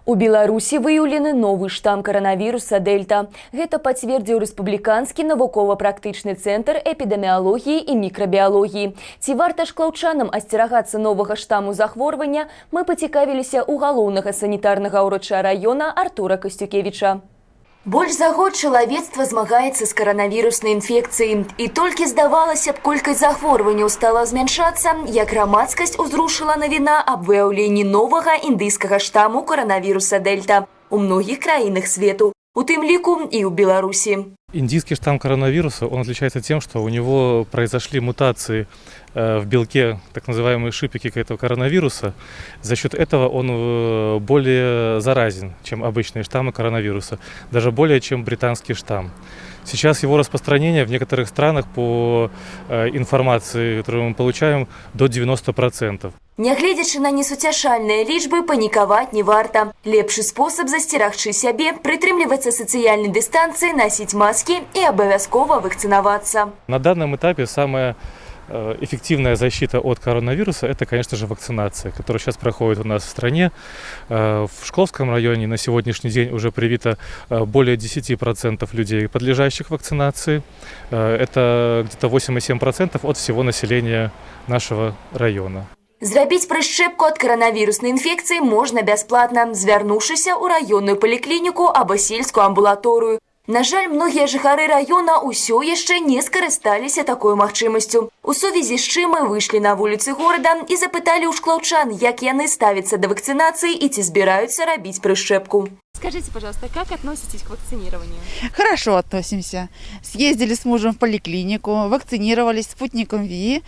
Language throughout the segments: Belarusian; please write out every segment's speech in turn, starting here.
У Беларусі выяўлены новы штам каранавіруса «Дэльта». Гэта пацвердзіў Рэспубліканскі навукова-практычны цэнтр эпідэміялогіі і мікрабіялогіі. Ці варта шклаўчанам асцерагацца новага штаму захворвання, мы пацікавіліся ў галоўнага санітарнага ўрача раёна Артура Касцюкевіча. Больш за год чалавецтва змагаецца з каранавіруснай інфекцыяй. І толькі, здавалася б, колькасць захворванняў стала змяншацца, як грамадскасць узрушыла навіна аб выяўленні новага індыйскага штаму каранавіруса «Дэльта» у многіх краінах свету, у тым ліку і ў Беларусі. Индийский штамм коронавируса, он отличается тем, что у него произошли мутации в белке, так называемые шипики этого коронавируса. За счет этого он более заразен, чем обычные штаммы коронавируса, даже более, чем британский штамм. Сейчас его распространение в некоторых странах, по информации, которую мы получаем, до 90%. Нягледзячы на несуцяшальныя лічбы, панікаваць не варта. Лепшы спосаб засцерагчы сябе — прытрымлівацца сацыяльнай дыстанцыі, насіць маскі і абавязкова вакцынавацца. На данном этапе самая эффективная защита от коронавируса – это, конечно же, вакцинация, которая сейчас проходит у нас в стране. В Шкловском районе на сегодняшний день уже привито более 10% людей, подлежащих вакцинации. Это где-то 8,7% от всего населения нашего района. Зрабіць прышчэпку ад каранавіруснай інфекцыі можна бясплатна, звярнуўшыся ў раённую паліклініку або сельскую амбулаторыю. На жаль, многія жыхары раёна ўсё яшчэ не скарысталіся такой магчымасцю. У сувязі з чым мы выйшлі на вуліцы горада і запыталі ў шклаўчан, як яны ставяцца да вакцынацыі і ці збіраюцца рабіць прышчэпку. Скажите, пожалуйста, как относитесь к вакцинированию? Хорошо относимся. Съездили с мужем в поликлинику, вакцинировались «Спутником Ви».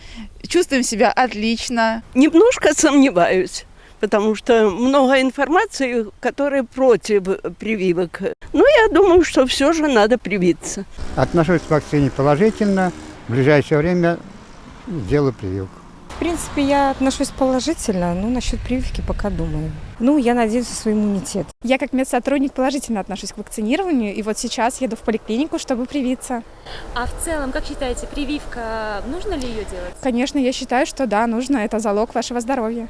Чувствуем себя отлично. Немножко сомневаюсь, потому что много информации, которая против прививок. Но я думаю, что все же надо привиться. Отношусь к вакцине положительно. В ближайшее время сделаю прививку. В принципе, я отношусь положительно, но насчет прививки пока думаю. Ну, я надеюсь на свой иммунитет. Я как медсотрудник положительно отношусь к вакцинированию, и вот сейчас еду в поликлинику, чтобы привиться. А в целом, как считаете, прививка, нужно ли ее делать? Конечно, я считаю, что да, нужно, это залог вашего здоровья.